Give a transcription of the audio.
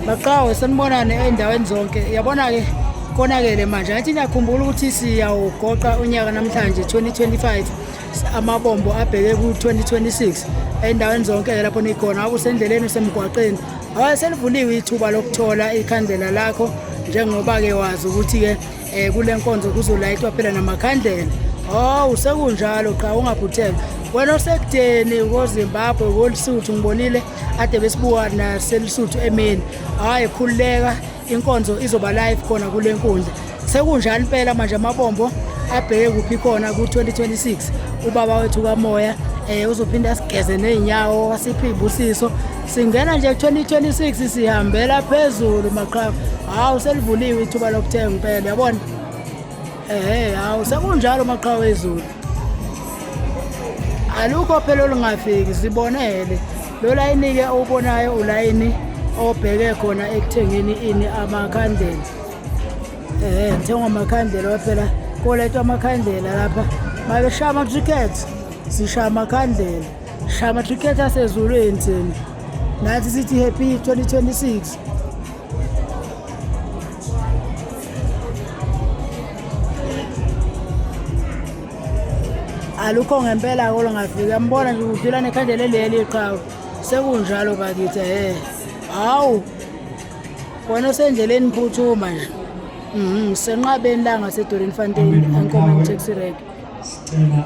Baqhawe, sanibonane ey'ndaweni zonke. Yabona-ke konakele manje, ngathi niyakhumbula ukuthi siyawugoqa unyaka namhlanje 2025, amabombo abheke ku-2026. Ey'ndaweni zonke-ke lapho nikhona, ngabe usendleleni, usemgwaqeni, hayi, selivuliwe ithuba lokuthola ikhandlela lakho, njengoba-ke wazi ukuthi-ke kule nkonzo kuzolayitwa phela namakhandlela. Oh, sekunjalo, cha, ungaphuthelwa wena osekudeni koZimbabwe, koLisuthu, ngibonile ade besibuka naseLisuthu emini. Hhayi, khululeka, inkonzo izoba live khona kule nkundla. Sekunjalo impela manje, amabombo abheke kuphi khona ku-2026. Ubaba wethu kamoya uzophinda asigeze ney'nyawo, asiphe iy'busiso. Singena nje ku-2026, sihambela phezulu, maqhawe. Hawu, selivuliwe ithuba lokuthenga impela, yabona. Ehe, hawu, sekunjalo, maqhawe ezulu. Alukho phela olungafiki, zibonele. Lo layini-ke owubonayo ulayini obheke khona ekuthengeni ini? Amakhandlela. Ehe, ngithengwa amakhandlela phela, kolethwa amakhandlela lapha. Mabeshaya ama-tickets, sishaya amakhandlela. Shaya ama-tickets asezulwini thina. Nathi sithi happy 2026. Alukho ngempela olungafiki. Yambona nje udlula nekhandlela eleli iqhawe. Sekunjalo bakithi, he. Hawu. Wena osendleleni, phuthuma nje. Senqabeni la ngaseDorinfontein, Enkomeni taxi rank. Sicela.